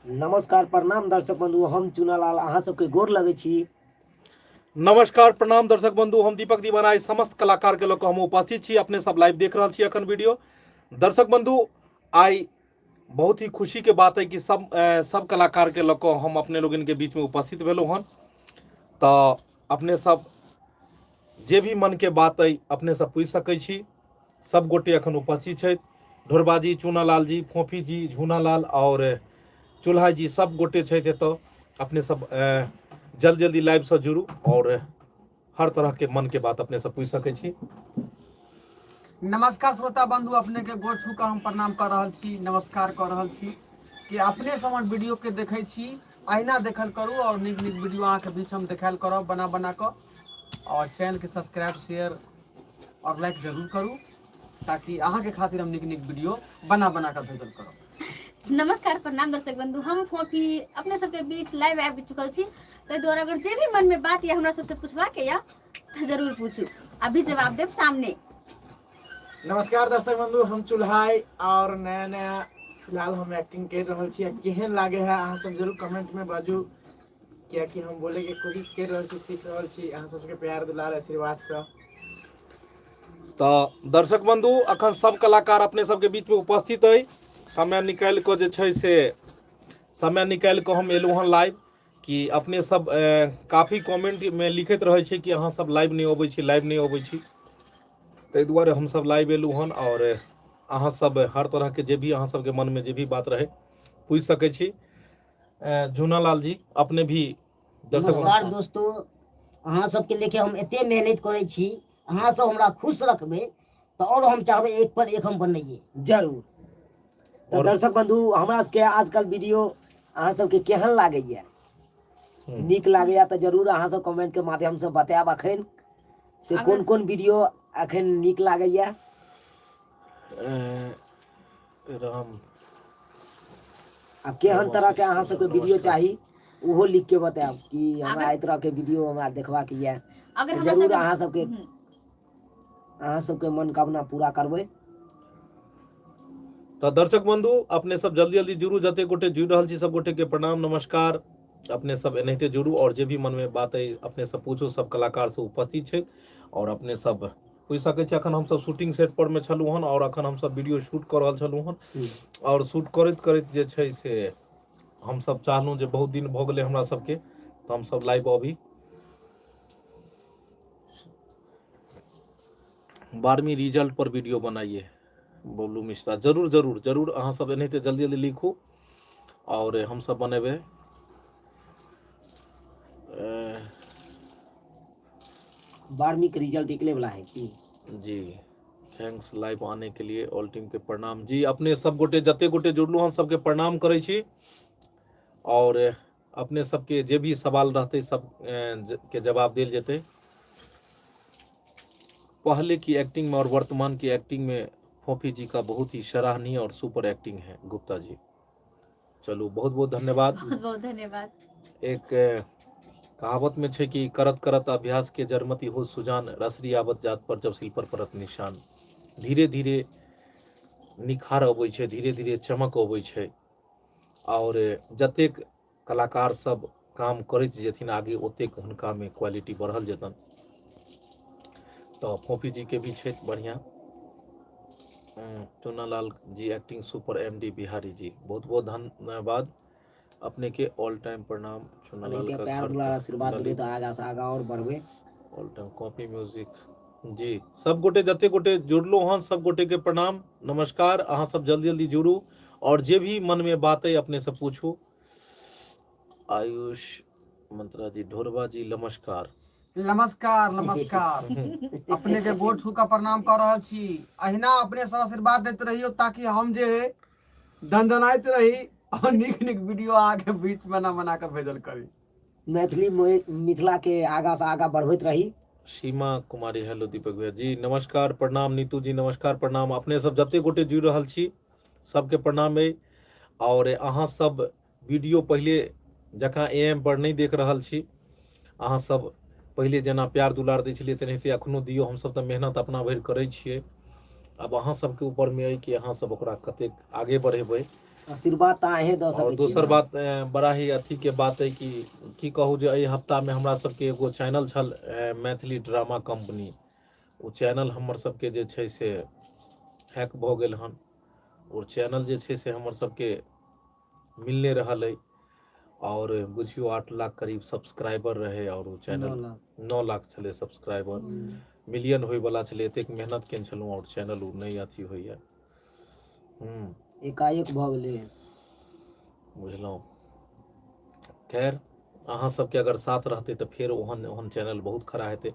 नमस्कार प्रणाम दर्शक बंधु, हम चुनालाल अहाँ सबके गोर लगै छी। नमस्कार प्रणाम दर्शक बंधु, हम दीपक दीवाना आई समस्त कलाकार के लऽ हम उपस्थित छी। अपने सब लाइव देख रहल छी अखन वीडियो। दर्शक बंधु, आई बहुत ही खुशी के बात है कि सब कलाकार के लऽ कऽ हम अपने लोगन के बीच में उपस्थित भेलहुँ हन। तऽ अपने सब जे भी मन के बात अइ अपने सब पूछि सकै छी। सब गोटे अखन उपस्थित छथि। ढोरबा जी, चूनालाल जी, फोफी जी, झूनालाल और चूल्हा जी सब गोटे छथि एतऽ। अपने सब जल्दी जल्दी लाइव से जुड़ू और हर तरह के मन के बात अपने सब पूछि सकै छी। नमस्कार श्रोता बंधु, अपने के गोर छू कऽ हम प्रणाम कर रहल छी, नमस्कार कर रहल छी कि अपने सब हमर वीडियो के देखै छी, अहिना देखल करू और नीक नीक वीडियो अहाँके बीच हम देखायल करब बना बना कऽ। और चैनल के सब्सक्राइब, शेयर और लाइक जरूर करू ताकि अहाँके खातिर हम नीक नीक वीडियो बना बना कऽ भेजल करब। नमस्कार प्रणाम दर्शक बंधु, हम फोफी अपने सबके बीच लाइव आबि चुकल छी। ताहि दुआरे अगर जे भी मन में बात या हमरा सबसे पूछबाक या तो जरूर पूछू, अभी जवाब देब सामने। नमस्कार दर्शक बंधु, हम चुल्हाई और नया नया फिलहाल हम एक्टिंग कर रहल छी। केहन लागे है अहाँ सब जरूर कमेंट में बाजू, कियाकि हम बोले के कोशिश कर रहल छी, सीख रहल छी अहाँ सबके प्यार दुलार आशीर्वाद से। तऽ दर्शक बंधु, अखन सब कलाकार अपने सबके बीच में उपस्थित है। समय निकालि कऽ जे छै से समय निकालि कऽ हम एलहुँ हँ लाइव कि अपने सब काफी कमेंट में लिखैत रहै छै कि अहाँ सब लाइव नहि अबै छी, लाइव नहि अबै छी। ताहि दुआरे हम सब लाइव एलहुँ हन और अहाँ सब हर तरह के जे भी अहाँ सबके मन में जे भी बात रहे पूछि सकै छी। झूनालाल जी अपने भी दर्शक नमस्कार दोस्तों, अहाँ सबके लेके हम एते मेहनत करै छी, अहाँ सब हमरा खुश रखबै तऽ और हम चाहबै एक पर एक हम बनैयै जरूर। तऽ दर्शक बंधु, हमरा सबके आजकल वीडियो अहाँ सबके केहन लागैया, नीक लागैया तऽ जरूर अहाँ सब कमेंट के माध्यम से बतायब अखन से कोन कोन वीडियो अखन नीक लागैया। राम आ केहन तरह के अहाँ सबके वीडियो चाही ओहो लिख के बतायब कि हमरा एहि तरह के वीडियो हमरा देखबाक यऽ। अगर हमरा जरूर सबके अहाँ सबके मनोकामना पूरा करबै। तऽ दर्शक बंधु, अपने सब जल्दी जल्दी जुड़ू, जते गोटे जुड़ रहल छी सब गोटे के प्रणाम नमस्कार। अपने सब एनाहिते जुड़ू और जे भी मन में बात है अपने सब पूछू। सब कलाकार सब उपस्थित छै और अपने सब पूछि सकै छी। अखन हमसब शूटिंग सेट पर में छलहुँ हन और अखन हमसब वीडियो शूट कऽ रहल छलहुँ हन और शूट करैत करैत जे छै से हमसब चाहलहुँ जे बहुत दिन भऽ गेलै हमरा सबके, तऽ हमसब लाइव अबी। 12वीं रिजल्ट पर वीडियो बनाइए बबलू मिश्रा, जरूर जरूर जरूर अहाँ सब एनाहिते जल्दी जल्दी लिखू और हम सब बनेबै। 12वीं के रिजल्ट निकले वाला है की? जी thanks live आने के लिए, ऑल टीम के प्रणाम। जी अपने सब गोटे जते गोटे जुड़लू हन सबके प्रणाम करै छी और अपने सबके जे भी सवाल रहते सब के जवाब देल जेतै। पहले की एक्टिंग में और वर्तमान की एक्टिंग में फोफी जी का बहुत ही सराहनीय और सुपर एक्टिंग है गुप्ता जी। चलू बहुत बहुत धन्यवाद। बहुत बहुत धन्यवाद। एक कहावत में छै कि करत करत अभ्यास के जरमति हो सुजान, रसरी आवत जात पर जब सिल पर परत निशान। धीरे धीरे निखार अबै छै, धीरे धीरे चमक अबै छै और जतेक कलाकार सब काम करैत जेथिन आगे ओतेक हुनका में क्वालिटी बढ़ल जेतन। तऽ फोफी जी के भी छै बढ़िया। Chunalal ji acting super, M D Bihari ji बहुत बहुत धन्यवाद अपने के। ऑल टाइम प्रणाम चुनालाल के का प्यार घर दुलार आशीर्वाद देबै ललित। तऽ आगा से आगा और बढ़बै। ऑल टाइम कॉपी म्यूजिक जी सब गोटे जते गोटे जुड़लो हन सब गोटे के प्रणाम नमस्कार। अहाँ सब जल्दी जल्दी जुड़ू और जे भी मन में बात है अपने से पूछू। आयुष मंत्रा जी, ढोरबा जी नमस्कार। नमस्कार नमस्कार, अपने के गोर छू के प्रणाम कर रहल छी। अहिना अपने सब आशीर्वाद दैत रहियो ताकि हम जे है दनदनाइत रही और नीक नीक वीडियो अहाँ के बीच बना बना के भेजल करी। मैथिली मिथिला के आगा से आगा बढ़बैत रही। सीमा कुमारी हेलो दीपक भैया जी नमस्कार प्रणाम। नीतू जी नमस्कार प्रणाम। अपने सब जते गोटे जुड़ रहल छी सबके प्रणाम है। और अहाँ सब वीडियो पहले जकाँ ए एम पर नहीं देख रहल छी, अहाँ सब पहले जेना प्यार दुलार दै छलियै तेनाहिते अखनो दियौ। हम सब तऽ मेहनत अपना भरि करै छियै, आब अहाँ सबके ऊपर में अइ कि अहाँ सब ओकरा कतेक आगे बढ़ेबै। आशीर्वाद तऽ अहें दऽ आओर सकै छी दोसर ने। बात बड़ा ही अथी के बात है कि की कहू जे एहि हफ्ता में हमरा सबके एगो चैनल छल मैथिली ड्रामा कंपनी ओ चैनल हमर सबके जे छै से हैक भऽ गेल हन और चैनल जे छै से हमर सबके मिल नहि रहल अइ और बुझियौ 8 लाख करीब सब्सक्राइबर रहे और ओ चैनल 9 लाख। 9 लाख छलै सब्सक्राइबर मिलियन होइवला छलै एतेक मेहनत केने छलहुँ और चैनल ओ नहि अथी होइए एकाएक भऽ गेलै बुझलहुँ खैर अहाँ सबके अगर साथ रहतै तऽ फेर ओहन ओहन चैनल बहुत खड़ा हेतै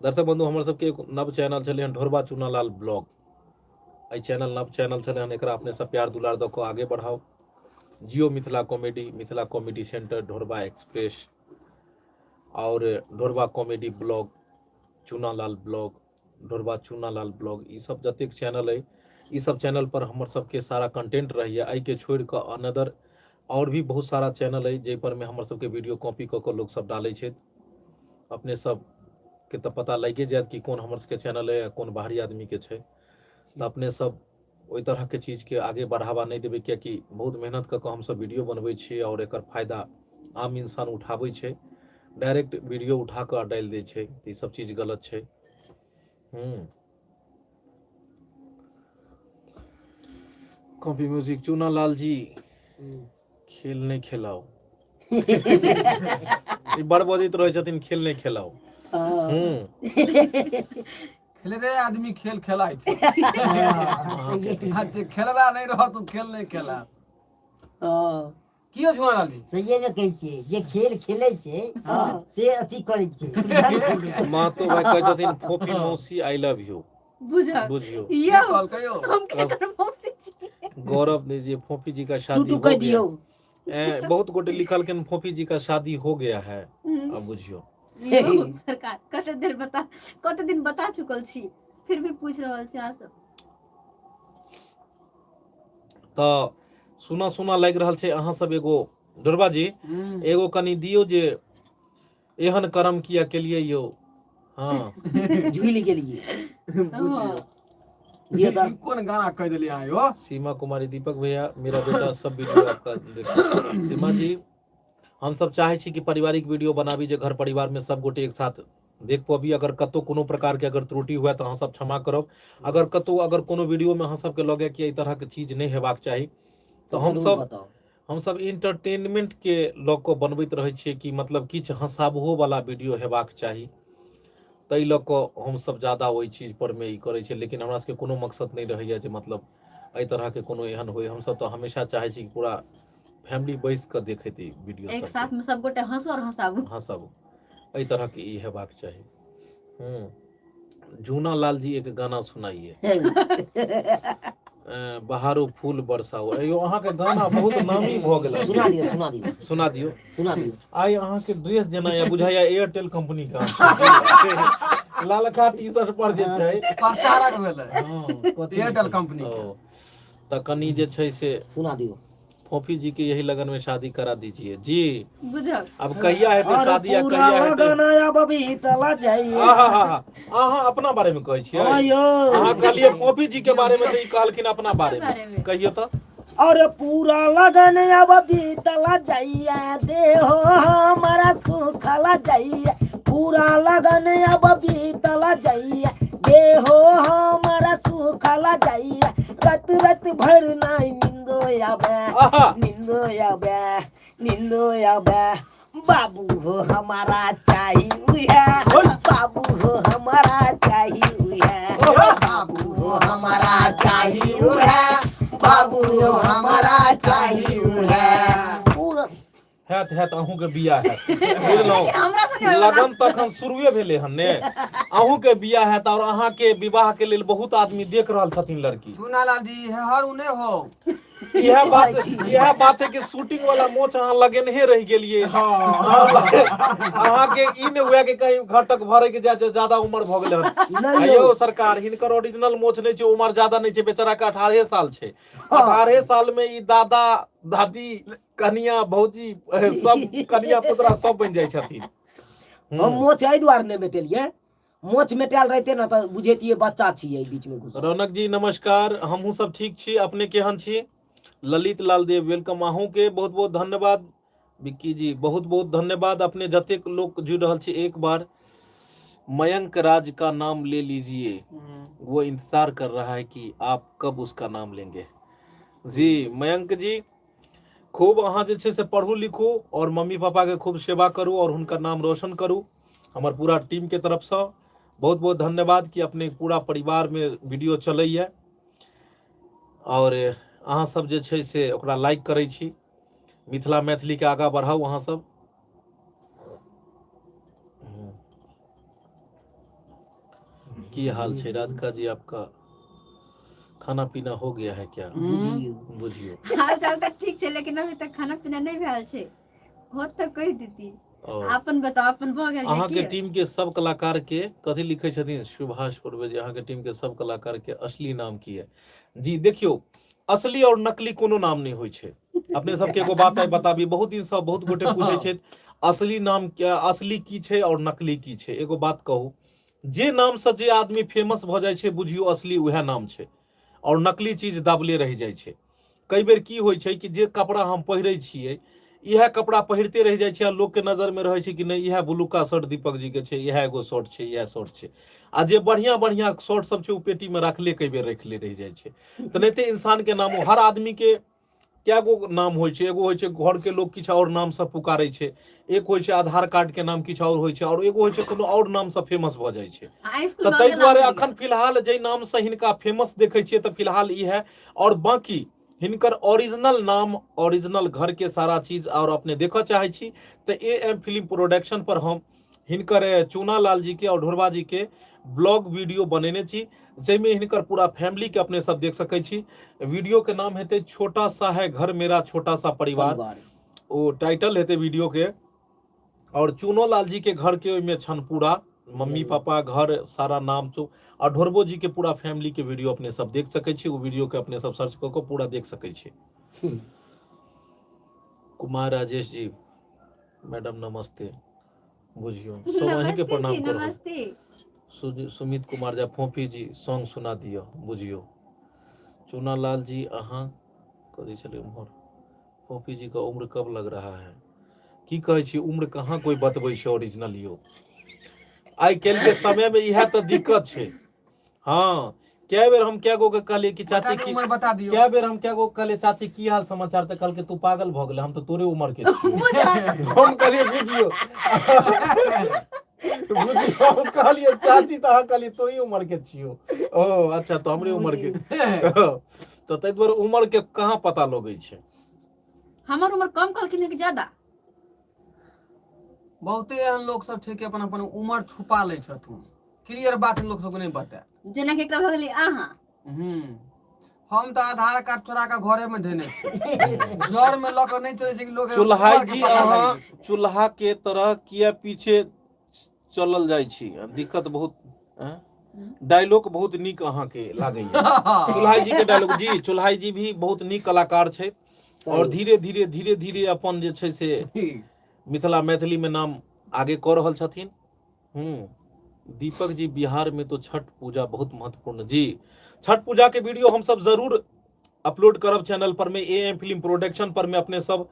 दर्शक बंधु हमर सबके एक नव चैनल छलै हन ढोरबा चूनालाल ब्लॉग एहि चैनल नव चैनल छलै हन एकरा अपने सब प्यार दुलार दऽ कऽ आगे बढ़ाउ Jio Mithila comedy Mithila comedy centre Dhorba express आओर Dhorba comedy blog Chunalal blog Dhorba Chunalal blog ई सब जतेक चैनल अइ ई सब चैनल पर हमर सबके सारा कंटेंट रहैया एहिके छोड़ि कऽ अनदर आओर भी बहुत सारा चैनल अइ जाहि पर मे हमर सबके वीडियो कॉपी कऽ कऽ लोक सब डालै छथि अपने सबके तऽ पता लागिए जायत कि कोन हमर सबके चैनल अइ आ कोन बाहरी आदमीके छै तऽ अपने सब ओहि तरहके चीजके आगे बढ़ावा नहि देबै कियाकि बहुत मेहनत कऽ कऽ हमसब वीडियो बनबै छियै आओर एकर फायदा आम इंसान उठाबै छै डायरेक्ट वीडियो उठा कऽ डालि दै छै तऽ ई सब चीज गलत छै कॉपी म्यूजिक चूना लाल जी खेल नहि खेलाउ ई बड़ बजैत रहै छथिन खेल नहि खेलाउ खेलरे आदमी खेल खेलाइ छै आ जे खेलरा नहि रहत ओ खेल नहि खेला कियो झुआ लाल जी सहिए मे कहै छियै जे खेल खेलै छै से अथी करै छै खेलै छै। महतो भाई कहै छथिन फोफी मौसी I love you बुझक बुझियो यौ कहलकै यौ हम केकर मौसी छी गौरव ने जे फोफी जी का शादी टूटू हो कहि गया दियौ बहुत गोटे लिखलखिन फोफी जी का शादी हो गया है अब बुझियो यौ सरकार कते देर बता कते दिन बता चुकल छी फिर भी पूछ रहल छी अहाँ सब तऽ सुना सुना लागि रहल छै अहाँ सब एगो दुर्बा जी एगो कनि दियौ जे एहन कर्म किया केलियै यौ हँ झूलि गेलियै दियौ तऽ कोन गाना कहि देलियै अहाँ यौ सीमा कुमारी दीपक भैया मेरा बेटा सब वीडियो आपका देखता सीमा जी हम सब चाहे छी कि पारिवारिक वीडियो बनाबी जे घर परिवार में सब गोटे एक साथ देख पबी अगर कतौ कोनो प्रकार के अगर त्रुटि हुए तऽ अहाँ सब क्षमा करब अगर कतौ अगर कोनो वीडियो में अहाँ सबके लगे कि एहि तरह के चीज नहि हेबाक चाही तऽ हम जरूर सब बताउ हम सब इंटरटेनमेंट के लऽ कऽ बनबैत रहै छियै कि मतलब किछु हँसाबहो वाला वीडियो हेबाक चाही ताहि लऽ कऽ हमसब ज्यादा ओहि चीज पर मे ई करै छियै लेकिन हमरा सबके कोनो मकसद नहि रहैया जे मतलब एहि तरहके कोनो एहन होइ हमसब तऽ हमेशा चाहै छी कि पूरा फैमिली बैस कऽ देखैत ई वीडियो एक सबके साथ में सब गोटे हंसो और हंसाबू हँसब एहि तरहके ई हेबाक चाही जूना लाल जी एक गाना सुनाइए बहारो फूल बरसाओ अयो अहाँके गाना बहुत नामी भऽ गेल सुना दियौ सुना दियौ सुना दियौ सुना दियौ आइ अहाँके ड्रेस जेना यऽ बुझाइया एयरटेल कंपनी का ललका टी शर्ट पर जे छै प्रचारक भेलै हँ, कथी एयरटेल कंपनी के। ओ, तऽ कनि जे छै से सुना दियौ फोफी जी के यही लगन में शादी करा दीजिए जी बुझल अब कहिया हेतै और शादी आ पूरा कहिया हेतै लगन अब बीतला जाइए आहा अहाँ अपना बारे में कहै छियै आयो अहाँ कहलियै फोफी जी के बारे में तऽ ई कहलखिन अपना बारे बारे में में। कहियौ तऽ और पूरा लगन अब बीतला जाइए देहो हमारा सुखला जाइए पूरा लगन अब बीतला जाइए देहो हमारा सुखला जाइए रत रत भर नाई निंदो आबे आहा निंदो आबे निंदो आबे बाबू हो हमारा चाहिए उहे बाबू हो हमारा चाहिए उहे बाबू हो हमारा चाहिए उहे बाबू हो हमारा चाहिए उहे पूरा हैत हैत अहूँके बियाह हैत बुझलहुँ हमरा से नहीं होय लगन तऽ एखन शुरुए भेलै हन ने अहूँके बियाह हैत आओर अहाँके विवाह के लेल बहुत आदमी देख रहल छथिन लड़की चुनालाल जी हे हर उने हो इएह बात इएह बात छै कि शूटिंग वाला मोच अहाँ लगेनहे रहि गेलियै अहाँके ई नहि हुए कि कहीं घटक भरे के जाय छै ज्यादा उम्र भऽ गेलै हन नहीं यौ सरकार हिनकर ओरिजिनल मोच नहि छै उम्र ज्यादा नहि छै बेचारा के 18 साल छै 18 साल में ई दादा दादी कनिया भौजी सब कनिया पुतरा सब बनि जाइ छथिन हम मोच एहि दुआरे नहि मेटेलियै मोच मेटायल रहिते ने तऽ बुझैतियै बच्चा छियै बीच में घुसल रौनक जी नमस्कार हमहूँ सब ठीक छी अपने केहन छी ललित लाल देव welcome अहूँके बहुत बहुत धन्यवाद विक्की जी बहुत बहुत धन्यवाद अपने जतेक लोग जुड़ रहल छी एक बार मयंक राज का नाम ले लीजिए वो इंतजार कर रहा है कि आप कब उसका नाम लेंगे जी मयंक जी खूब अहाँ जे छै से पढ़ू लिखू और मम्मी पापा के खूब सेवा करू और हुनकर नाम रोशन करू हमर पूरा टीम के तरफसँ बहुत बहुत धन्यवाद कि अपने पूरा परिवार में वीडियो चलैए और अहाँ सब जे छै से ओकरा लाइक करै छी मिथिला मैथिली के आगाँ बढ़ाउ अहाँ सब की हाल छै राधिका जी आपका खाना पीना हो गया है क्या बुझियौ बुझियो हाल चाल तऽ ठीक छै लेकिन अभी तक खाना पीना नहि भेल छै होत तऽ कहि देती और अपन बताउ अपन भऽ गेल अहाँ के की टीम के सब कलाकार के कथी लिखे छथिन सुभाष पूर्वे जी अहाँ के टीम के सब कलाकार के असली नाम की है जी देखियौ असली और नकली कोनो नाम नहीं होइ छै अपने सबके एगो बात आइ बताबी बहुत दिन से बहुत गोटे पूछै छथि असली नाम क्या असली की छै और नकली की छै एगो बात कहू जे नाम से जे आदमी फेमस भऽ जाइ छै बुझियौ असली उएह नाम छै और नकली चीज दाबले रहि जाइ छै कई बेर की होइ छै कि जे कपड़ा हम पहिरै छियै इएह कपड़ा पहिरते रहि जाइ छै आ लोकके नजरमे रहै छै कि नहि इएह ब्लूका शर्ट दीपक जी के छै इएह एगो शर्ट छै इएह शर्ट छै आ जे बढ़िया बढ़िया शर्ट सब छै ओ पेटीमे रखले कई बेर रखले रहि जाइ छै तऽ नहिते इंसानके नाम हर आदमीके कए गो नाम होइ छै एगो होइ छै घरके लोक किछु आओर नामसँ पुकारै छै एक होइ छै आधार कार्डके नाम किछु आओर होइ छै आओर एगो होइ छै कोनो आओर नामसँ फेमस भऽ जाइ छै तऽ ताहि दुआरे अखन फिलहाल जाहि नामसँ हिनका फेमस देखै छियै तऽ फिलहाल ई है आओर बाँकी हिनकर ओरिजिनल नाम ओरिजिनल घर के सारा चीज और अपने देखऽ चाहे छी तऽ ए एम फिल्म प्रोडक्शन पर हम हिनकर चूना लाल जी के और ढोरबा जी के ब्लॉग वीडियो बनेने छी जाहिमे हिनकर पूरा फैमिली के अपने सब देख सकै छी वीडियो के नाम हेतै छोटा सा है घर मेरा छोटा सा परिवार परिवार ओ टाइटल हेतै वीडियो के और चूनो लाल जी के घर के ओहिमे छन पूरा मम्मी जरूर। पापा घर सारा नाम तो और ढोरबो जी के पूरा फैमिली के वीडियो अपने सब देख सकै छी ओ वीडियो के अपने सब सर्च कऽ के पूरा देख सकै छी कुमार राजेश जी मैडम नमस्ते बुझियो सब अहीं के नमस्ते प्रणाम जी करब नमस्ते सुमित कुमार झा फोफी जी सॉन्ग सुना दियो बुझियो चूना लाल जी अहाँ कथी छलै उम्हर फोफी जी का उम्र कब लग रहा है की कहै छी उम्र कहाँ कोई बतबै छै ओरिजिनल यो आइ काल्हि के समय में इएह तऽ दिक्कत छै हँ कए बेर हम कए गो के कहलियै कि बता चाची दियौ, की उम्र बता दियौ कए बेर हम कए गो के कहलियै चाची की हाल समाचार तऽ कहलकै तू पागल भऽ गेलै हम तऽ तोरे उम्र के छियौ हम कहलियै बुझियौ बुझियौ हम कहलियै चाची तऽ अहाँ कहलियै तोही उम्र के छियौ ओ अच्छा तऽ हमरे उम्र के तऽ ताहि दुआरे उम्र के कहाँ पता लगै छै हमर उम्र कम कहलखिन है कि ज्यादा बहुते एहन लोक सब छै कि अपन अपन उम्र छुपा लै छथुन क्लियर बात लोक सबके नहि बताए जेनाकि एकरा भऽ गेलै अहाँ हम्म हम तऽ आधार कार्ड चोरा कऽ घरे में धेने छी जर में लऽ कऽ नहि चलै छै कि लोक चूल्हा उम्र के जी पता लागि अहाँ जेतै। चूल्हा के तरह किया पीछे चलल जाइ छी दिक्कत बहुत डायलॉग बहुत नीक अहाँके लागैया चुल्हाई जी के डायलॉग जी चुल्हाई जी भी बहुत नीक कलाकार छै और धीरे धीरे धीरे धीरे अपन जे छै से मिथिला मैथिली में नाम आगे कऽ रहल छथिन दीपक जी बिहार में तो छठ पूजा बहुत महत्वपूर्ण जी छठ पूजा के वीडियो हम सब जरूर अपलोड करब चैनल पर में ए एम फिल्म प्रोडक्शन पर में अपने सब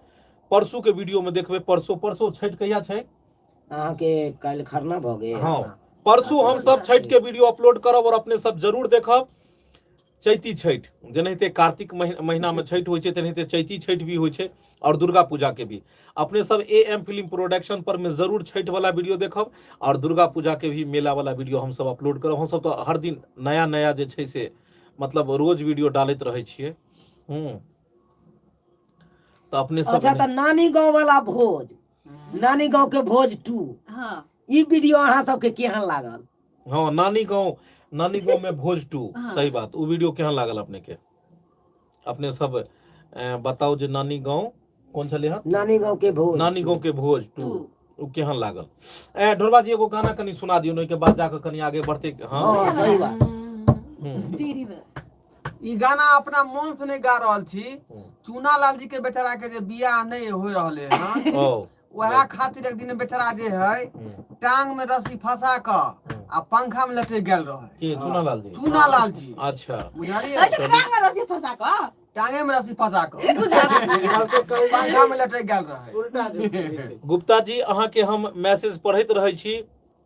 परसू के वीडियो में देखबे परसों परसों छठ कहिया छै अहाँके काल्हि खरना भऽ गेल हाँ परसू हम सब छठ के वीडियो अपलोड करब और अपने सब जरूर देखब चैती छठ जेनाहिते कार्तिक महीना में छठ होइ छै तेनाहिते चैती छठ भी होइ छै और दुर्गा पूजा के भी अपने सब ए एम फिल्म प्रोडक्शन पर में जरूर छठ वाला वीडियो देखब और दुर्गा पूजा के भी मेला वाला वीडियो हम सब अपलोड करब हम सब तो हर दिन नया नया जे छै से मतलब रोज वीडियो डालैत रहै छियै तऽ अपने सब अच्छा तऽ नानी गाँव वाला भोज नानी गाँव के भोज 2 हाँ ई वीडियो अहाँ सबके केहन लागल हाँ नानी गाँव नानी गाँव में भोज 2 हाँ। सही बात ओ वीडियो केहन लागल अपने के अपने सब बताउ जे नानी गाँव कोन छलै हँ नानी गाँव के भोज नानी गाँव के भोज 2 टू। ओ केहन लागल ए ढोरबा जी एगो गाना कनि सुना दियौ ओहिके बाद जाके कनि आगे बढ़ते हाँ हाँ सही बात पीढ़ी में ई गाना अपना मन से नहीं गा रहल छी चूना लाल जी के बेचारा के जे बियाह नहीं हो रहले हन ओ वएह खातिर एक दिन बेचारा जे है टांग में रस्सी फंसा क आ पंखा में लटक गेल रहे। के चुनालाल जी? चूनालाल जी। अच्छा। बुझलियै? अरे तऽ टांग में रस्सी फंसा कऽ। टांगे में रस्सी फंसा कऽ कहलकै कल पंखा में लटक गेल रहे। उल्टा जे छै से। गुप्ता जी, अहाँके हम मैसेज पढ़ैत रहै छी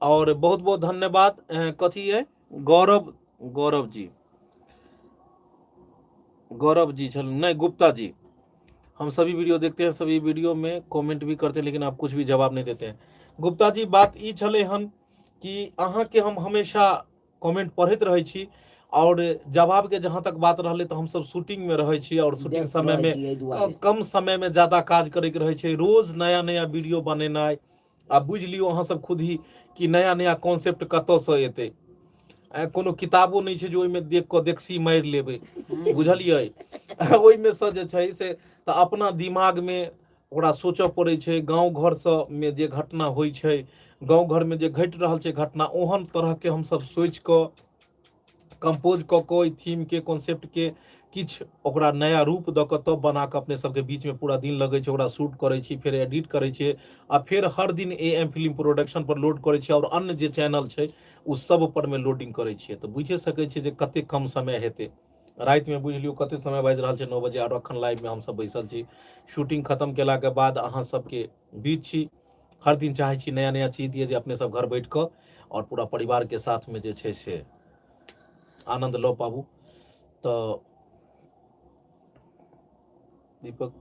और बहुत बहुत धन्यवाद। कथी है गौरव, गौरव जी, गौरव जी छल नहीं, गुप्ता जी। हम सभी वीडियो देखते हैं, सभी वीडियो में कमेंट भी करते हैं, लेकिन आप कुछ भी जवाब नहीं देते हैं। गुप्ता जी, बात ई छलै हन कि अहाँके हम हमेशा कमेंट पढ़ैत रहै छी और जवाब के जहाँ तक बात रहलै तऽ हमसब शूटिंग में रहै छी और शूटिंग व्यस्त समय रहै में छी एहि दुआरे। कम समय में ज्यादा काज करैके रहै छै। रोज नया नया वीडियो बनेनाइ, आ बुझि लियौ अहाँ सब खुद ही कि नया नया कॉन्सेप्ट कतऽसँ एतै। कोनो किताबो नहि छै जे ओहिमे देख कऽ देखसी मारि लेबै, बुझलियै? ओहिमे सँ जे छै से तऽ अपना दिमागमे ओकरा सोचऽ पड़ै छै। गाँव घरसँ मे जे घटना होइ छै, गाँव घरमे जे घटि रहल छै घटना, ओहन तरहके हमसब सोचि कऽ कंपोज कऽ कऽ ओहि थीमके कॉन्सेप्टके किछु ओकरा नया रूप दऽ कऽ तब बना कऽ अपने सबके बीचमे पूरा दिन लगै छै। ओकरा शूट करै छी, फेर एडिट करै छियै आ फेर हर दिन ए एम फिल्म प्रोडक्शन पर लोड करै छियै और अन्य जे चैनल छै ओ सब पर मे लोडिंग करै छियै। तऽ बुझि सकै छियै जे कते कम समय हेतै। रातिमे बुझि लियौ कते समय बाजि रहल छै, 9 बजे, आर अखन लाइवमे हमसब बैसल छी। शूटिंग खतम केलाके बाद अहाँ सबके बीच छी। हर दिन चाहै छी नया नया चीज दिअ जे अपने सब घर बैठ कऽ और पूरा परिवार के साथ में जे छै से आनंद लऽ पाबू। तऽ दीपक,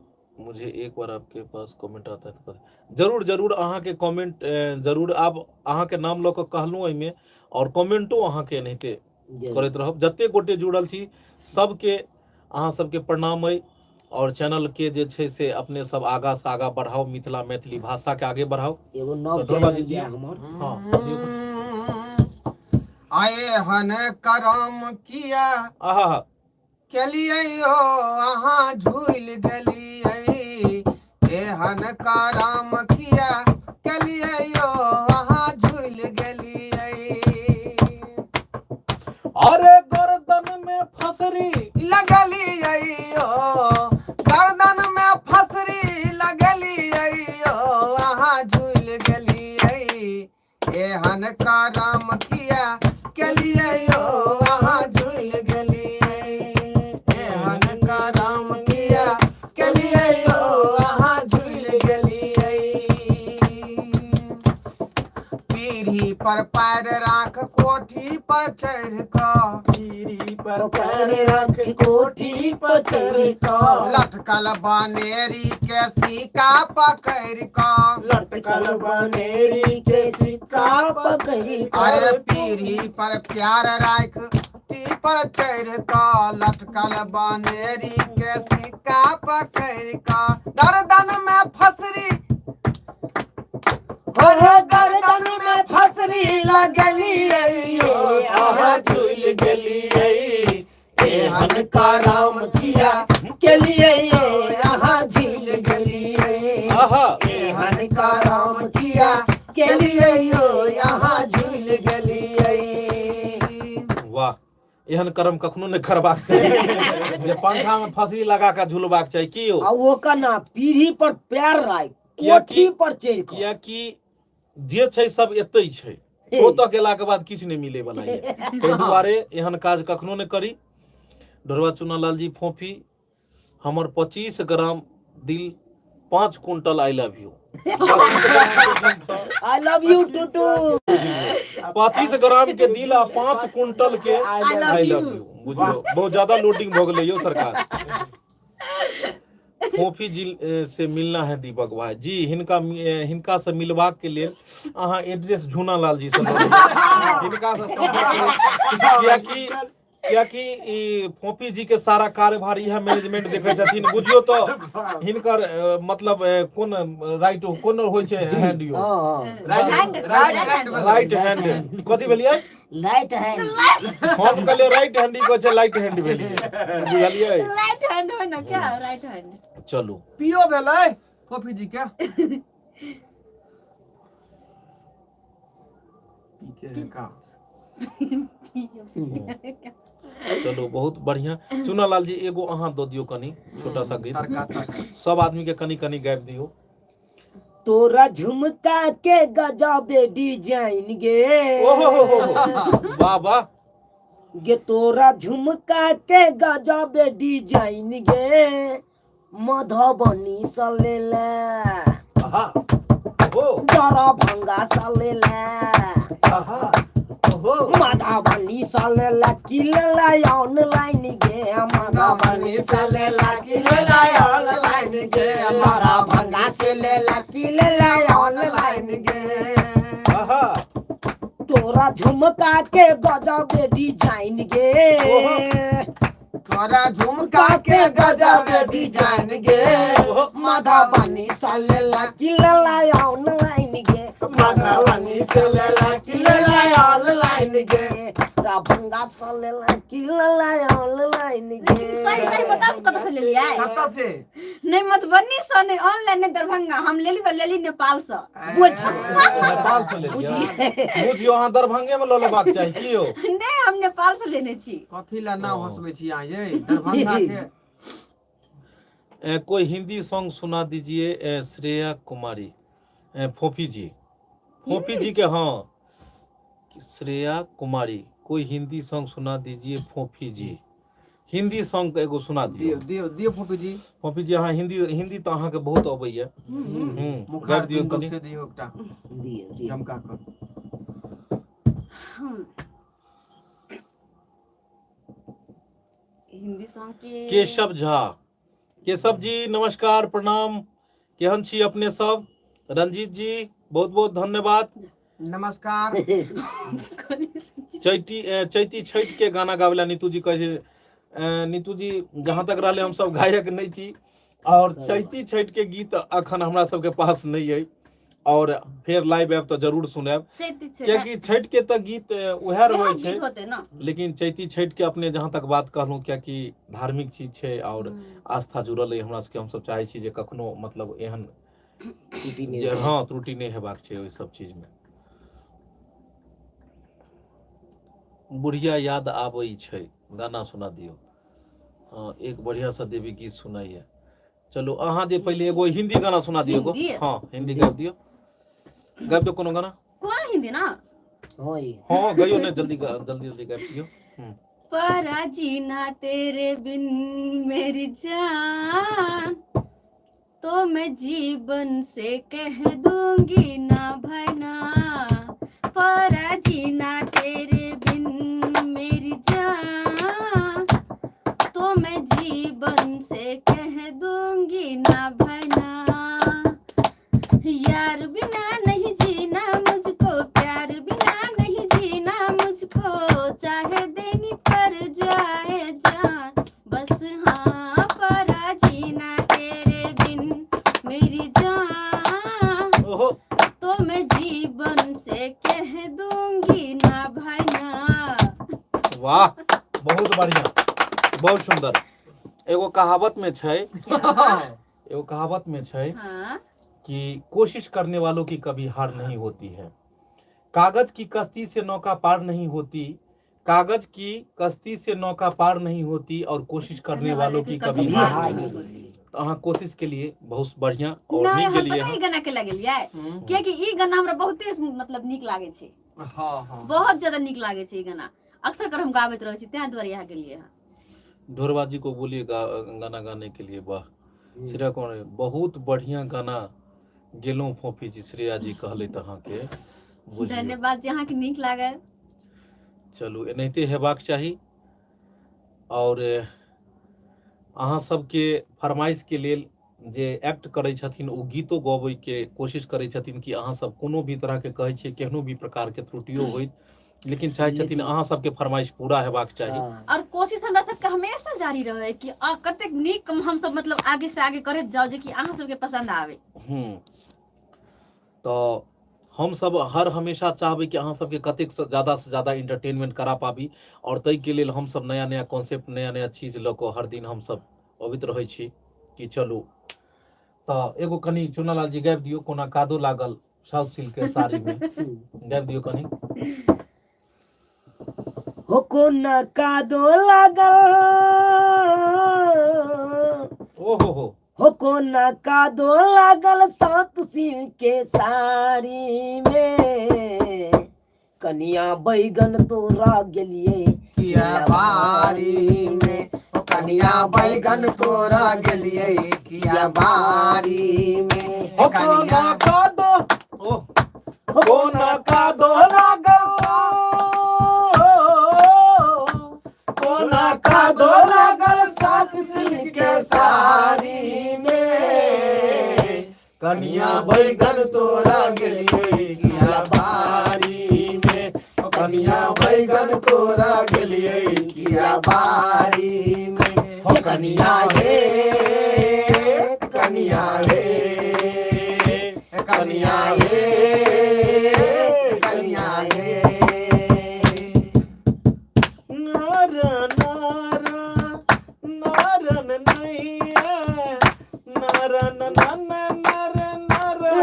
मुझे एक बार आपके पास कमेंट आता है तो जरूर जरूर अहाँके कमेंट जरूर। आब अहाँके नाम लऽ कऽ कहलहुँ एहिमे और कमेंटो अहाँके एनाहिते करैत रहब। जते गोटे जुड़ल छी सबके अहाँ सबके प्रणाम अइ और चैनल के जे छै से अपने सब आगा से आगा बढ़ाउ, मिथिला मैथिली भाषा के आगे बढ़ाउ। एगो नव तऽ ढोलबा चैनल जी यऽ दियौ। हमर। हँ, दियौ। आए हन करम किया आहा केलियै हो अहाँ झूल गेलियै, एहन करम किया केलियै हो अहाँ झूल गेलियै। अरे गर्दन में फसरी लगलियै हो, गर्दन में फसरी लगलियै हो अहाँ झूल गेलियै, एहन करम किया केलियै हो अहाँ झूल गेलियै, एहन करम किया केलियै हो अहाँ झूल गेलियै। पीढ़ी पर पैर राख कोठी पर चढ़ कऽ, पीढ़ी पर पैर राख कोठी पर चढ़ कऽ, लटकल बनेरी के सिक्का पकड़ कऽ, लटकल बनेरी के सिक्का पकड़ कऽ, अरे पीढ़ी पर प्यार राख टी पर चढ़ कऽ, लटकल बनेरी के सिक्का पकड़ कऽ, गर्दन में फसरी, अरे गर्दन में फसरी लगलियै अहाँ झूल गेलियै, एहन करम किया केलियै अहाँ झूल गेलियै, आहा एहन करम किया केलियै अहाँ झूल गेलियै। वाह, एहन कर्म कखनो नहि करबाक चाही जे पंखा में फसरी लगा के झुलबाक चाही। की यौ? आ ओ केना पीढ़ी पर पैर राखि कियाकि कोठी पर चढ़ि कऽ, कियाकि जे छै सब एतै छै, ओतऽ गेलाके बाद किछु नहि मिले वाला ये, ताहि दुआरे एहन काज कखनो नहि करी। ढोरबा चुनालाल जी फोफी, हमर 25 ग्राम दिल 5 quintal I love you, I love you too too. 25 gram के दिल आ 5 क्विंटल के I love I love you. You. बुझियौ बहुत ज्यादा लोडिंग भऽ गेलै यौ सरकार। फोफी जी से मिलना है दीपक भाई जी, हिनका से मिलबाक के लेल अहाँ एड्रेस झूना लाल जी से लऽ लेबै। हिनका से संपर्क करू। कियाकि ई फोफी जी के सारा कार्यभार इएह मैनेजमेंट देखै छथिन। बुझियौ तऽ हिनकर मतलब कोन राइट कोन होइ छै हैंड यौ? हँ। Hand, right hand. Right hand कथी भेलियै? Light hand. हम कहलियै राइट हैंड, ई कहै छै लाइट हैंड भेलियै, बुझलियै? राइट हैंड हो ना क्या राइट हैंड। चलू पियो भेलै फोफी जी के पी के है का। चलू बहुत बढ़िया। चुनालाल जी एगो अहाँ दऽ दियौ कनि छोटा सा गीत। तड़का तड़का सब आदमी के कनि कनि गाबि दियौ। तोरा झुमका के गजबे डिजाइन गे। ओहो हो हो हो। वाह वाह। गे तोरा झुमका के गजबे डिजाइन गे, मधुबनी से ले ले, आहा ओ दरभंगा से ले ले, आहा ओहो, मधुबनी से ले ले की ले ले ऑनलाइन गे, मधुबनी से ले ले की ले ले ऑनलाइन गे, दरभंगा से ले ले की ले ले ऑनलाइन गे। आहा तोरा झुमका के गजब डिजाइन गे, तोरा झुमका के गजब डिजाइन गे, मधुबनी से ले ले की ले ले ऑनलाइन गे, मधुबनी से ले ले की ले ले ऑनलाइन गे, दरभंगा से ले ले की ले ले ऑनलाइन गे। लेकिन सही सही बताब कतऽ से लेलियै? कतऽ से? नहि मधुबनी से, नहि ऑनलाइन, नहि दरभंगा, हम लेली तऽ लेली नेपाल से। नेपाल से लेलियै? बुझियौ, अहाँ दरभंगे में लऽ लेबाक चाही की यौ? नहि, हम नेपाल से लेने छी। कथी ला नाम हंसबै छी अहाँ ये दरभंगा के? कोई हिंदी सॉन्ग सुना दीजिए। श्रेया कुमारी, फोफी जी, फोफी जी के, हाँ, श्रेया कुमारी, कोई हिंदी सॉन्ग सुना दीजिए। फोफी जी, हिंदी सॉन्ग एगो सुना दियौ। दियौ दियौ दियौ फोफी जी। फोफी जी, अहाँ हिंदी, हिंदी तऽ अहाँके बहुत अबैया। मुखार गाबि दियौ बिंदु कनि। से दियौ एकटा दियौ दियौ चमका कर। हिंदी सॉन्ग के केशव झा, केशव जी नमस्कार, प्रणाम, केहन छी अपने सब? रंजीत जी बहुत बहुत धन्यवाद। नमस्कार। चैती, चैती छठि के गाना गाबे ला नीतू जी कहै छै। नीतू जी, जहाँ तक रहले हम सब गायक नहीं छी और चैती छठि के गीत अखन हमरा सबके पास नहीं है और फेर लाइव आयब तऽ जरूर सुनायब। चैती छठि, कियाकि छठि के तऽ गीत उएह रहै छै, गीत होते ना। लेकिन चैती छठि के अपने जहाँ तक बात कहलहुँ, कियाकि धार्मिक चीज छै और आस्था जुड़ल अइ हमरा सबके, हमसब चाहै छी जे कखनो मतलब एहन त्रुटि नहि जे होइ। हँ, त्रुटि नहि हेबाक छै ओहि सब चीज मे। बुढ़िया याद आबै छै गाना सुना दियौ। हँ, एक बढ़िया सा देवी गीत सुनाइए। चलू, अहाँ जे पहिले एगो हिंदी गाना सुना दियौ एगो। हिंदी? हँ, हिंदी गाबि दियौ, गाबि दियौ कोनो गाना। कोन हिंदी ना? हँ, ई। हँ, गइयो ने, जल्दी जल्दी जल्दी गाबि दियौ। परा जीना तेरे बिन मेरी जान, तो मैं जीवन से कह दूंगी ना भना, परा जीना तेरे बिन मेरी जान, तो मैं जीवन से कह दूंगी ना भना, यार बिना नहीं जीना मुझको, प्यार बिना नहीं जीना मुझको, चाहे देनी पर जाए जान, बस हाँ परा जीना तेरे बिन मेरी जान, ओहो, तो मैं जीवन से कह दूंगी ना भना। वाह, बहुत बढ़िया, बहुत सुंदर। एगो कहावत में छै, एगो कहावत में छै कि कोशिश करने वालों की कभी हार नहीं होती है, कागज की कश्ती से नौका पार नहीं होती, कागज की कश्ती से नौका पार नहीं होती और कोशिश करने वालों की कभी हार नहीं होती। तो अहाँ कोशिश के लिए बहुत बढ़िया और नहि, नीक हम गेलियै पता अहाँ। ई गाना के लगेलियै कियाकि ई गाना हमरा बहुते मतलब नीक लागै छै। हँ हँ, बहुत ज्यादा नीक लागै छै ई गाना, अक्सर कर हम गाबैत रहै छी, तें दुआरे इएह गेलियै हँ। ढोरबा जी को बोलिए गाना गाने के लिए। वाह श्रेया कुमार, बहुत बढ़िया गाना गेलहुँ फोफी जी। श्रेया जी कहले तऽ अहाँके बुझियौ। धन्यवाद जे अहाँके नीक लागल। चलू, एनाहिते हेबाक चाही और अहाँ सबके फरमाइश के लेल जे एक्ट करै छथिन ओ गीतो गबै के कोशिश करै छथिन कि अहाँ सब कोनो भी तरह के कहै छियै, केहनो भी प्रकार के त्रुटियो होइत, लेकिन चाहै छथिन अहाँ सबके फरमाइश पूरा हेबाक चाही। और कोशिश हमरा सबके हमेशा जारी रहे कि कतेक नीक हम सब मतलब आगे से आगे करैत जाउ जे कि अहाँ सबके पसंद आवे। तऽ हम सब हर हमेशा चाहबै कि अहाँ सबके कतेक से ज्यादा से ज्यादा एंटरटेनमेंट करा पाबी और ताहिके लेल हम सब नया नया कॉन्सेप्ट, नया नया चीज लऽ कऽ हर दिन हम सब अबैत रहै छी कि चलू। तऽ एगो कनि चुनालाल जी गाबि दियौ, कोना कादो लागल साउथ सिल्क के साड़ी में, गाबि दियौ कनि। हो कोना कादो लागल, ओ हो हो, हो कोना कादो लागल सात सिल के साड़ी में कनिया बैगन तोरा गेलिए किया बारी में ओ कनिया बैगन तोरा गेलिए किया बारी में हो कोना कादो ओ कोना कादो लागल कोना कादो लागल सात सिल के साड़ी में कनिया बैगन तोरा गेलिए किया बारी में ओ कनिया बैगन तोरा गेलिए किया बारी में हो कनिया हे कनिया हे कनिया हे कनिया हे नारा नारा नारन नैया नारा ना ना ना नारा नारा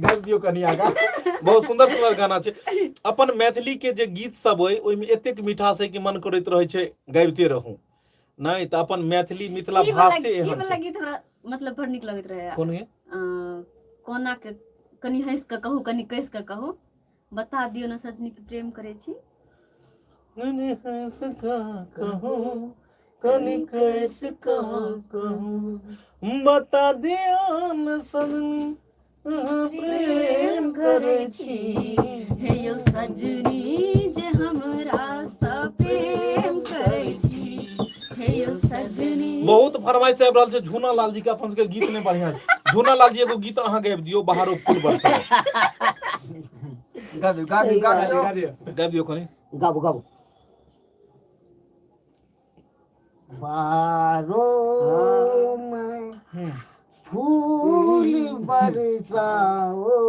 गाबि दियौ कनि आगा। बहुत सुंदर सुंदर गाना छै। अपन मैथिली के जे गीत सब अइ ओहिमे एतेक मिठास है कि मन करैत रहै छै गाबिते रहू। नहि तऽ अपन मैथिली मिथिला ई वाला भाषे ई एहन वाला छै। गीत हमरा मतलब बड़ नीक लगैत रहै। कोन गे? कोना के कनि हंसि कऽ कहू कनि कसि कऽ कहू बता दियौ ने सजनी के प्रेम करै छी। कनि हंसि कऽ कहू कनि कसि कऽ कहू बता दियौ ने सजनी अहाँ प्रेम करै छी। हे यौ सजनी जे हमरा सँ प्रेम करै छी हे यौ सजनी। बहुत फरमाइश आबि रहल छै झूना लाल जी के अपन सबके गीत नहि बढ़िया छै। झूना लाल जी एगो गीत अहाँ गाबि दियौ बाहरो फूल बरसाओ। गा दियौ गा दियौ गा दियौ गा दियौ। गाबि दियौ कनि। गाबू गाबू। बारो में फूल बरसाओ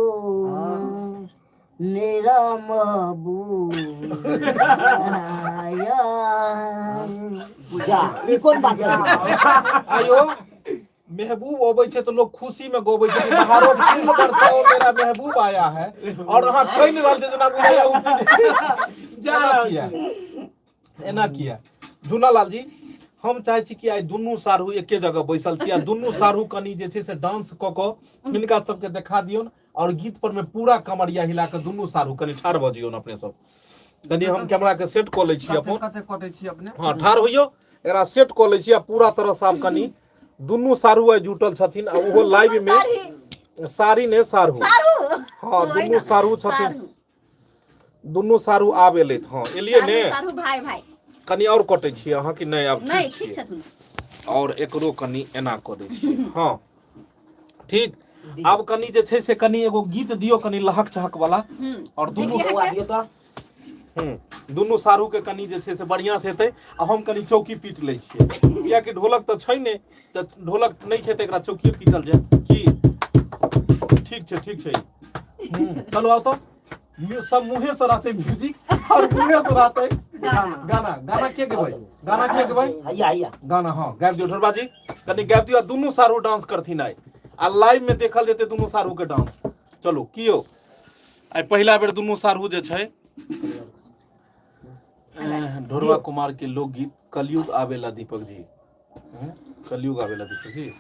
मेरा महबूब आया। जा ई कोन बात भेलै? आयो महबूब अबै छै तऽ लोग खुशी में गबै छै कि बाहरो फूल बरसाओ मेरा महबूब आया है और अहाँ कहि नहि रहल छै जेना बुझाइया ओ जा एना रहल किया एना किया। झूना लाल जी हम चाहै छी कि आइ दुनू साढ़ू एके जगह बैसल छी आ दुनू साढ़ू कनि जे छै से डांस कऽ कऽ हिनका सबके देखा दियौन और गीत पर में पूरा कमरिया हिला कऽ दुनू साढ़ू कनि ठाढ़ भऽ जइयौन अपने सब। कनि हम कैमरा के सेट कऽ लै छी कते अपन। कते कटै छी अपने? हँ ठाढ़ होइयौ एकरा सेट कऽ लै छी आ पूरा तरह से आब कनि दुनू साढ़ू आइ जुटल छथिन आ ओहो लाइव में साड़ी ने साढ़ू। हँ दुनू साढ़ू छथिन दुनू साढ़ू आब एलथि। हँ एलियै ने साढ़ू भाई भाई। कनि और कटै छियै अहाँ कि नहि? आब नहि ठीक ठीक छियै। छथुन। और एकरो कनि एना कऽ दै छियै। हँ ठीक। आब कनि जे छै से कनि एगो गीत दियौ कनि लहक चहक वाला और दुनू बौआ दियौ तऽ। दुनू साढ़ू के कनि जे छै से बढ़िआँ से हेतै आ हम कनि चौकी पीट लै छियै कियाकि ढोलक तऽ छै नहि तऽ ढोलक नहि छै तऽ एकरा चौकिए पीटल जाय की। ठीक छै ठीक छै। चलू आउ तऽ सब मुँहे से रहतै म्यूजिक और मुँहे से रहतै गाना। गाना के गेबै? गाना के गेबै? हैया हैया गाना। हँ गाबि दियौ ढोरबा जी कनि गाबि दियौ आ दुनू साढ़ू डांस करथिन आइ आ लाइव में देखल जेतै दुनू साढ़ू के डांस। चलू कियो आइ पहिला बेर दुनू साढ़ू जे छै ढोरबा कुमार के लोकगीत कलयुग आवेला दीपक जी। कलयुग आवेला दीपक जी।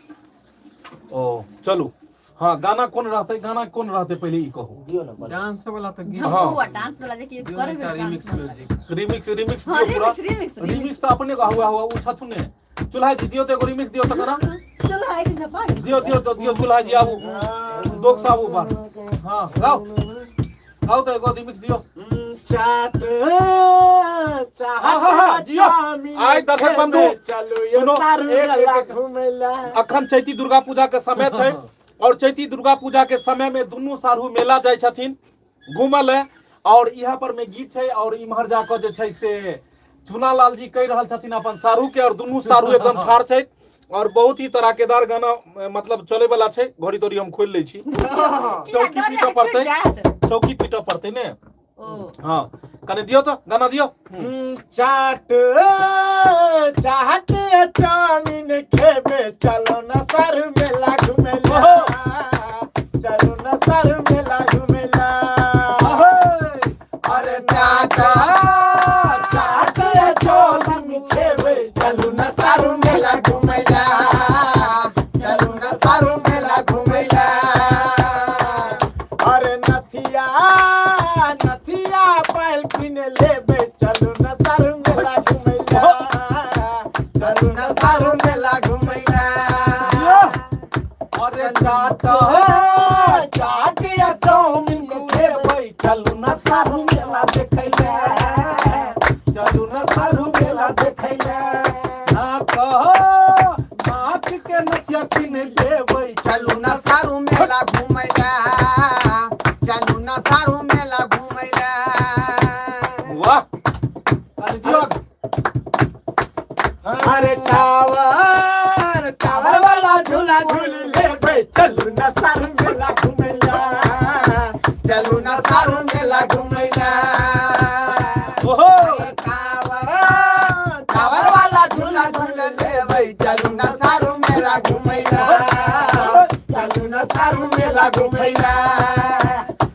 ओ चलू हाँ गाना कोन रहतै? गाना कोन रहतै पहिले ई कहू। दियौ ने बोलो। डांस वाला तऽ गीत झमकौआ डांस वाला जे कि दियौ ने करबै एकटा डांस रिमिक्स वाला। म्यूजिक। रिमिक्स रिमिक्स हाँ दियौ पूरा। रिमिक्स रिमिक्स रिमिक्स तऽ अपने हुआ हुआ ओ छथुन ने। चूल्हा जी दियौ तऽ एगो रिमिक्स दियौ तऽ गाना। चलो आइ के झपा दियौ दियौ तऽ दियौ चूल्हा जी आबू दोक से आबू बाहर। हाँ गाओ गाओ तऽ एगो रिमिक्स दियौ। चाट हाँ, हाँ, जियो। आइ दर्शक बंधु, सुनो, एक- एक- एक- घुमेला। अखन चैती दुर्गा पूजा के समय छै और चैती दुर्गा पूजा के समय में दुनू साढ़ू मेला जाइ छथिन घूमऽ लए और इहा पर में गीत छै और इम्हर जाकऽ जे छै से चूना लाल जी कहि रहल छथिन अपन साढ़ू के और दुनू साढ़ू एकदम ठाढ़ छै और बहुत ही तराकेदार गाना मतलब चले वाला छै। घड़ी तोड़ी हम खोलि लै छी। चौकी पीटऽ पड़तै चौकी पीटऽ पड़तै ने। ओ हाँ कनि दियौ तऽ गाना दियौ। चाट चाट चाउमीन खेबे चलो न सर मेला घुमेला चलो न सर मेला घुमेला। अरे चाट चाट चाउमीन खेबे चलू ना सारू मेला घुमैला। अरे चाट चाट या चाउमीन खुएबै, चलू ना सारू मेला देखैला, चलू ना सारू मेला देखैला। ना कह नाक के नथिया किन देबै, चलू ना सारू मेला घुमैला, चलू ना सारू मेला घुमैला। वाह, अरे दियो। अरे टावर टावर वाला झूला झूल लेबै, चलू ना सारू मेला घुमैला, चलू ना सारू मेला घुमैला। ओहो। अरे टावर टावर वाला झूला झूल लेबै, चलू ना सारू मेला घुमैला, चलू ना सारू मेला घुमैला,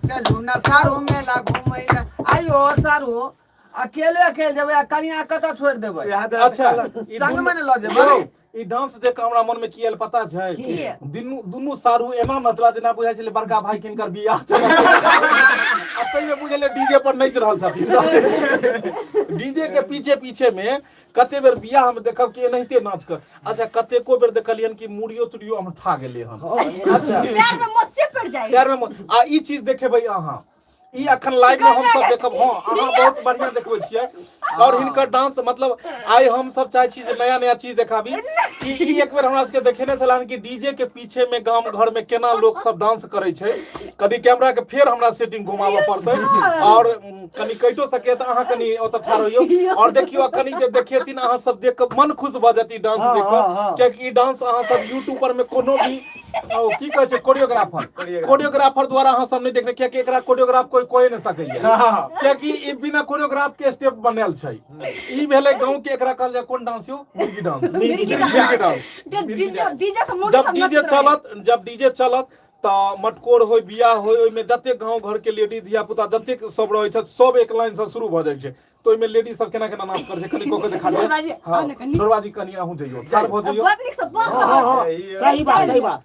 चलू ना सारू मेला घुमैला। आइयो सारू, अकेले अकेले जेबै आ कनिया कतऽ छोड़ि देबै? अच्छा, ई संग मे ने लऽ जेबै। यौ, ई डांस देख कऽ हमरा मन में की आयल पता छै? की? दुनू दुनू सारू एना नचला जेना बुझाइ छलै बड़का भाई किनकर बियाह छलै, आ ताहिमे बुझेलै डीजे पर नाचि रहल छथिन। डीजे के पीछे पीछे में कते बेर बियाह हम देखब कि एनाहिते नाच कर। अच्छा, कतेको बेर देखलियन कि मुड़ियो तुड़ियो हम ठा गेलै हन। अच्छा, पैर में मोचे पड़ जाए। पैर में आ ई चीज देखेबै अहाँ, ई अखन लाइव में हम सब देखब। हाँ, अहाँ बहुत बढ़िया देखबै छियै और हिनकर डांस, मतलब आइ हम सब चाहै छी जे नया नया चीज देखाबी कि ई एक बेर हमरा सबके देखेने छलन कि डीजे के पीछे में गाम घर में केना लोक सब डांस करै छै। कनि कैमरा के फेर हमरा सेटिंग घुमाबऽ पड़तै और कनि कटो सके तऽ अहाँ कनि ओतऽ ठाढ़ होइयौ और देखियौ कनि जे देखेथिन अहाँ सब देख कऽ मन खुश भऽ जायत ई डांस हाँ, देख कऽ, हाँ, हाँ। कियाकि ई डांस अहाँ सब यूट्यूब पर में कोनो भी ओ की कहै छै कोरियोग्राफर कोरियोग्राफर द्वारा अहाँ सब नहि देखने, कियाकि एकरा कोरियोग्राफ कोई कोई नहि सकैया, कियाकि ई बिना कोरियोग्राफ के स्टेप बनायल छै। ई भेलै गांव के, एकरा कहल जाय कोन डांस यौ? मुर्गी डांस, मुर्गी डांस। डीजे डीजे से मोची जब सब डीजे नचैत रहै। चलत, जब डीजे चलत तऽ मटकोर होय, बियाह होय, ओहिमे जतेक गांव घर के लेडीज धिया पुता जतेक सब रहै छथि, सब एक लाइन से शुरू भऽ जाइ छै। तऽ ओहिमे लेडीज सब केना केना नाच करै छै, कनि कऽ के देखा दियौ। ढोलबाजी, हाँ, आउ ने कनि। ढोलबाजी, कनि अहूँ जइयौ, ठाढ़ भऽ जइयौ। बड़ नीक से बड़ हाँ, हाँ, हाँ, सही बात, सही बात।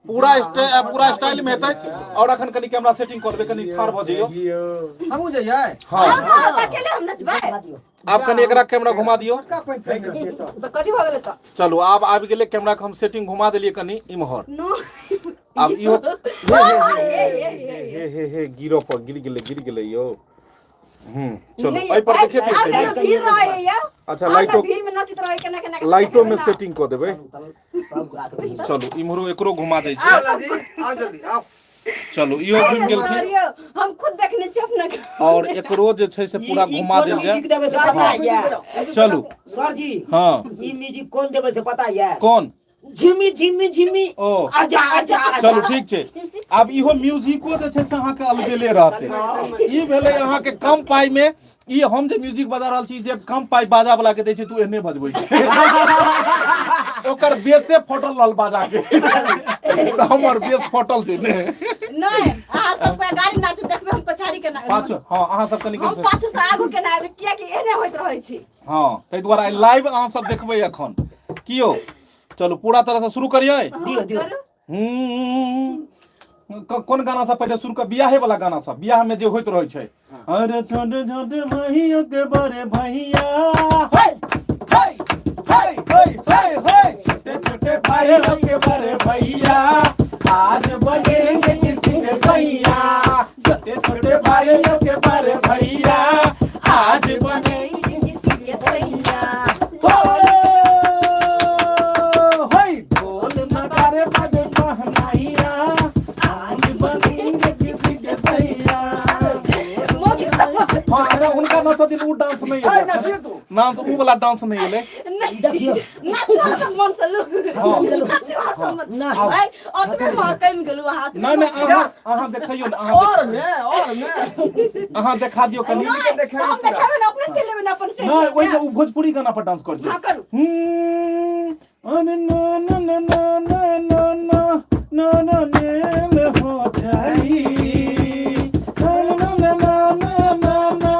पूरा स्टाइल, पूरा स्टाइल में हेतै। और अखन कनि कैमरा सेटिंग कर लेबै, कनि ठाढ़ भऽ जइयौ। हमहूँ जइयै? हाँ। हाँ, तऽ अकेले हम नचबै। आब कनि एकरा कैमरा घुमा दियौ। छोटका पैंट पहिरने छियै तऽ। तऽ कथी भऽ गेलै तऽ? चलू, आब आबि गेलै कैमरा के हम सेटिंग घुमा देलियै कनि इम्हर। नो। आब इहो हे हे हे, हे, हे, हे हे हे, गिरो पर गिर गेलै, गिर गेलै यौ। चलू, नहि, एहि पर आब देखिए। कहियो भीड़ रहै यौ। अच्छा, आब ने लाइटो भीड़ में नचैत रहै केना केना के। लाइटो में सेटिंग कऽ देबै। सब गोरा के भीड़। चलू, इम्हरो एकरो घुमा दै छी। आओ जल्दी, आओ जल्दी, आओ। चलू, इहो घुमि गेलखिन। सर यौ, हम खुद देखने छी अपना के। और एकरो जे छै से पूरा ई- ई घुमा कोन देल जाय। म्यूजिक देबै से पता ये? चलू। सर जी। हाँ। ई म्यूजिक कोन देबै से पता ये? कोन? झिमी झिमी झिमी। ओ। आजा आजा आजा। चलू, ठीक छै। आब इहो म्यूजिको जे छै से अहाँके अलबेले रहतै। ई भेलै अहाँके कम पाइ मे। ई हम जे म्यूजिक बजा रहल छी, जे कम पाइ बाजा वाला के दै छै, तू एहने बजबै छै, ओकर बेसे फटल रहल बाजा के, तऽ हमर बेस फटल छै ने। नहि, अहाँ सब कोई गाड़ी नाचू देखबै, हम पछाड़ी केना पाछू। हाँ, अहाँ सब कनि हम पाछू से आगू केना आबि, कियाकि एहने होइत रहै छै। हाँ, ताहि दुआरे लाइव अहाँ सब देखबै एखन कियो। चलू, पूरा तरह से शुरू करियै। दियौ, दियौ। करू। कोन गाना सब पहिले शुरू कर? बियाहे वाला गाना सब, बियाह में जे होइत रहै छै। अरे छोटे छोटे भैया के बड़े भैया, हे हे हे हे हे हे, छोटे छोटे भाइयों के बड़े भैया आज बनेंगे किसी के सैया, छोटे छोटे भाइयों के बड़े भैया आज बनेंगे किसी के सैया। हो होय, ढोल नगारे बजे सहनाइया, आज बनेंगे किसी के सैया। मोगी सब। हाँ, अरे हुनका नचथिन, उ डांस नहीं अरे एलै। नचिए तू। डांस, उ वाला डांस नहीं एलै। नहीं, देखियौ। नाचू अहाँ सब मन से लू। हाँ। नाचू अहाँ सब मन। ना। भाई, ओतबे महकमि गेलहुँ अहाँ। नहीं नहीं, अहाँ अहाँ देखियौ ने, अहाँ और में, और में। अहाँ देखा दियौ कनि। नहि, देखेबै तऽ हम पूरा। देखेबै ने, अपने चलि लेबै ने अपन सेट। नहीं, ओहिमे उ भोजपुरी गाना पर डांस कर छै। हाँ, करू। अरे ना ना ना ना ना ना ना ना ना नेल हो जाई, ना ना ना ना ना ना ना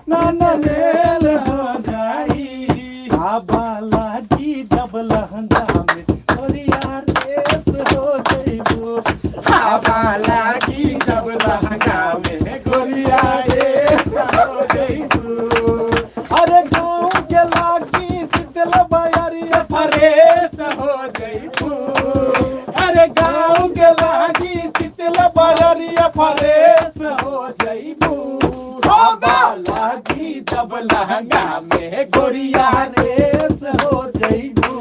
ना ना नेल हो जाई, आबा लागी जब लहंगा में गोरिया रेस हो जइबो, आबा लागी जब लहंगा में गोरिया रेस हो जइबू। अरे गाँव के लागी शीतल बयरिया। फ्रेश हो जइबू हवा लागी जब लहंगा में गोरिया रेस हो जइबू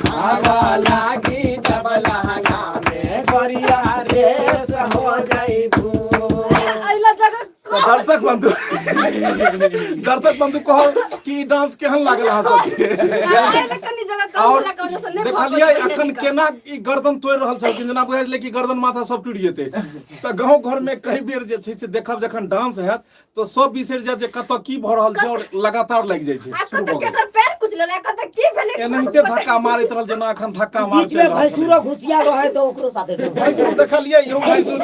हवा लागी जब लहंगा में गोरिया रेस हो जइबू। अइला जगह तऽ दर्शक बंधु, दर्शक बंधु, कहो कि ई डांस केहन लागल अहाँ सबके? अइला कनी जगह कम और होला के वजह से नहि भऽ देखलियै पबै अखन केना ई गर्दन तोड़ि रहल छलखिन, जेना बुझाइ छलै कि गर्दन माथा सब टूटि जेतै। तऽ गाँव घर में कई बेर जे छै से देखब, जखन डांस हैत तऽ सब बिसरि जायत जे कतऽ की भऽ रहल छै और लगातार लागि जाइ छै। आ शुरू कतऽ भऽ गेल। केकर पैर कुचलल आ कतऽ की भेलै? एनाहिते धक्का मारैत रहल जेना अखन धक्का मार बीच में भैंसुरो घुसिया रहे तो ओकरो साथे डूब। भैंसुर देखलियै यौ, भैंसुर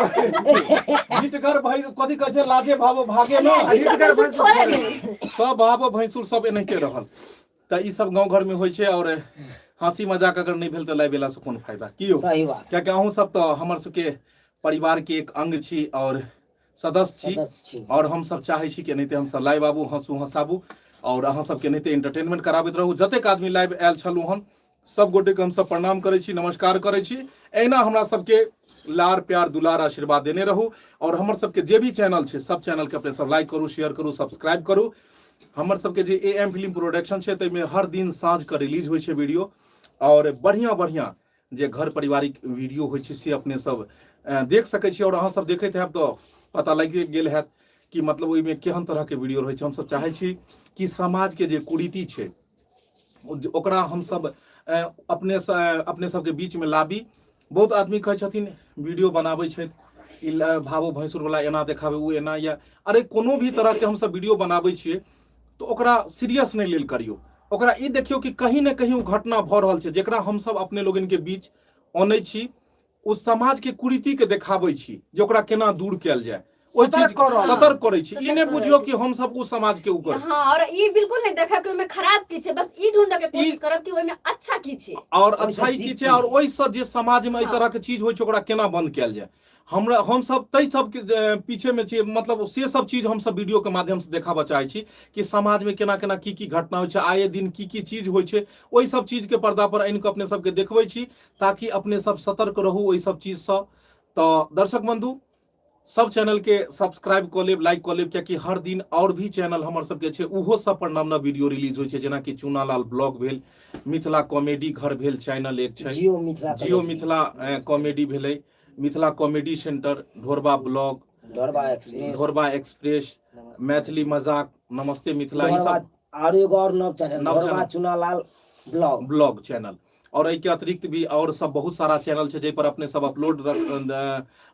हिटगर भैंस कथी कहै छै, लाजे भावो भागे ना। हिटगर भैंसुर। छोड़े नहि। सब भावो भैंसुर सब एनाहिते रहल। तऽ ई सब गाँव घर में होइ छै और हंसी मजाक अगर नहि भेल तऽ लाइव एला से कोन फायदा की यौ? सही बात। कियाकि अहूँ सब तऽ हमर सबके परिवार के एक अंग छी और सदस्य छी। सदस्य छी। और हम सब चाहै छी कि एनाहिते हम सब लाइव आबू, हंसू हंसाबू और अहाँ सबके एनाहिते एंटरटेनमेंट कराबैत रहू। जतेक आदमी लाइव आयल छलहुँ हन, सब गोटे के हम सब प्रणाम करै छी, नमस्कार करै छी। एहिना हमरा सबके लार प्यार दुलार आशीर्वाद देने रहू और हमर सबके जे भी चैनल छै, सब चैनल के अपने सब लाइक करू, शेयर करू, सब्सक्राइब करू। हमर सबके जे ए एम फिल्म प्रोडक्शन छै, ताहिमे हर दिन साँझ के रिलीज होइ छै वीडियो और बढ़िया बढ़िया जे घर पारिवारिक वीडियो होइ छै से अपने सब देख सकै छी। और अहाँ सब देखैत हैब तऽ पता लागि गेल हैत कि मतलब ओहिमे केहन तरहके वीडियो रहै छै। हमसब चाहै छी कि समाजके जे कुरीति छै ओकरा हमसब अपने सँ अपने सबके बीचमे लाबी। बहुत आदमी कहै छथिन वीडियो बनाबै छथि ई भावो भैंसुर वाला एना देखाबै, ओ एना, या अरे कोनो भी तरहके हमसब वीडियो बनाबै छियै तऽ ओकरा सीरियस नहि लेल करियौ। ओकरा ई देखियौ कि कहीं ने कहीं ओ घटना भऽ रहल छै जेकरा हमसब अपने लोगनके बीच अनै छी, ओ समाजके कुरीतिके देखाबै छी जे ओकरा केना दूर कयल जाय, ओहि सतर्क चीज कऽ रहल छी। सतर्क करै छी। ई सतर्क नहि कऽ बुझियौ रहल कि हमसब ओ समाजके ऊपर हाँ, और ई बिल्कुल नहीं देखब कि ओहिमे खराब की छै, बस ई ढूंढऽ के कोशिश करब कि ओहिमे अच्छा की छै और ओहिसँ अच्छाई की सीख छै और ओहिसँ जे समाजमे एहि तरहके चीज होइ छै ओकरा केना बंद कयल जाय। हमरा हमसब ताहि सबके पीछे में छियै, मतलब से सब चीज हमसब वीडियो के माध्यम से देखाबऽ चाहै छी कि समाज में केना केना की की घटना होइ छै, आए दिन की की चीज होइ छै, ओहि सब चीज के पर्दा पर आनि कऽ अपने सबके देखबै छी ताकि अपने सब सतर्क रहू ओहि सब चीजसँ। तऽ दर्शक बंधु, सब चैनल के सब्सक्राइब कऽ लेब, लाइक कऽ लेब, कियाकि हर दिन और भी चैनल हमर सबके छै, ओहो सब पर नव नव वीडियो रिलीज होइ छै, जेनाकि चूनालाल ब्लॉग भेल, मिथिला कॉमेडी घर भेल चैनल एक छै, जियो मिथिला जियो कॉमेडी, मिथिला कॉमेडी भेलै, Mithila comedy centre, Dhorba blog, Dhorba express, Dhorba express, Maithili मजाक, नमस्ते मिथिला, ई ढोरबा सब और एगो और नव चैनल नव ढोरबा channel. Chunalal blog blog channel. और एहिके अतिरिक्त भी और सब बहुत सारा चैनल छै जाहि पर अपने सब अपलोड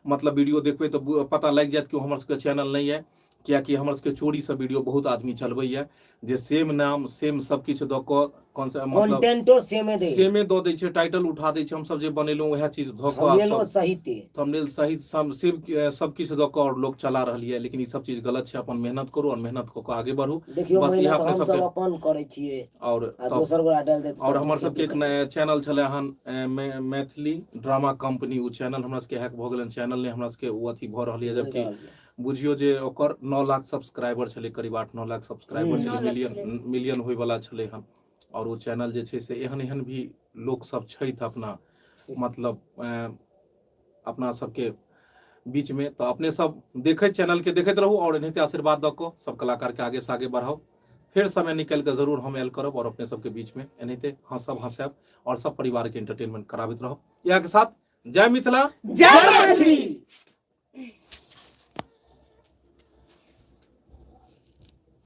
मतलब वीडियो देखबै तऽ पता लागि जायत कि ओ हमर सबके चैनल नहि यऽ, कियाकि हमर सबके चोरीसँ वीडियो बहुत आदमी चलबैया जे सेम नाम सेम सब किछु दऽ कऽ कौन सा मतलब कंटेंटो सेमे दे सेमे दऽ दै छै, टाइटल उठा दै छै, हमसब जे बनेलहुँ उएह चीज धऽ कऽ आ थंबनेलो सब सहिते थंबनेल सहित सब सेम सब किछु दऽ कऽ और लोक चला रहल यऽ। लेकिन ई सब चीज गलत छै। अपन मेहनत करू और मेहनत कऽ कऽ आगे बढ़ू। देखियौ बस इएह मेहनत अपने हम सबके सब अपन करै छियै और आ तब दोसर गोरा डालि देत और तऽ हमर के सबके एक दिक्कत। नया चैनल छलै हन मैथिली ड्रामा कंपनी, ओ चैनल हमरा सबके हैक भऽ गेल, चैनल नहि हमरा सबके ओ अथी भऽ रहल यऽ, जबकि मिल रहल यऽ। बुझियौ जे ओकर 9 लाख सब्सक्राइबर छलै, करीब 8-9 लाख सब्सक्राइबर छलै, 9 लाख मिलियन छलै। मिलियन होइवला छलै हन। और ओ चैनल जे छै से एहन एहन भी लोक सब छथि अपना मतलब अपना सबके बीच में, तऽ अपने सब देखैत चैनल के देखैत रहू और एनाहिते आशीर्वाद दऽ कऽ सब कलाकार के आगे से आगे बढ़ाउ। फेर समय निकालि कऽ जरूर हम आयल करब और अपने सबके बीच में एनाहिते हंसब हंसायब और सब परिवार के एंटरटेनमेंट कराबैत रहब। इएह के साथ जय मिथिला, जय मैथिली।